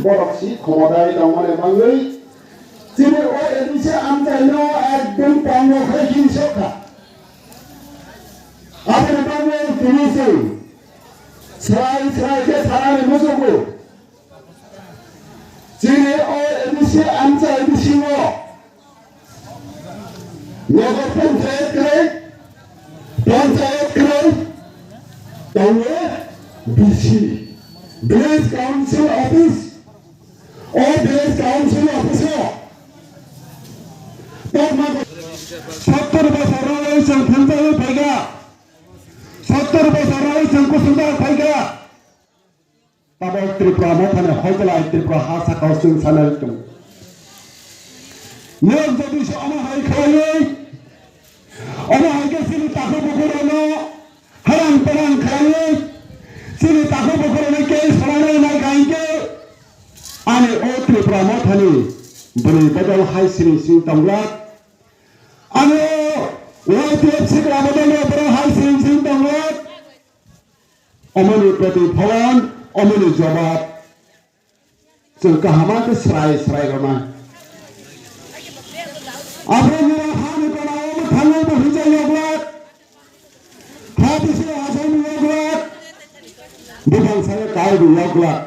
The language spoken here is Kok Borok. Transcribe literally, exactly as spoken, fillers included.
Borok si khomodai tongmani bagwi chini o A D C amchaino ekdom tongo khai kini sokha. Aboni bagwi tini se srai srai khe sanani muchungo. Chini o A D C amchai bisingo Nagar Panchayat kwrwi, Panchayat kwrwi, tongo B C, Village Council Office, o Village Council Office o tongma sottor bosor rwi chwng thangjawi phaikha, sottor bosor rwi chwng kusungja phaikha. Tabok Tripura mothani hoikolai Tripura ha sakao chwng sanai tong. Nwng jodi se omo hai khlaiwi, omo hai khe chini takhuk bukhurokno harang parang khlaiwi, chini takhuk bukhurokno kei sanai nai kha hinkhe, ani o Tripura mothani bwrwi bodol hai sini sini tongglak. Ani o Y T F sikla bodol borok hai sini sini tongglak. Omoni protipholon, omoni jobab. Chwng kaham khe srai srai rwna. Abo nira hani kona omo thangwi bo hwnjak yoglak. Ha bisi asai ni yoglak. Bupang saya kai bo yoglak.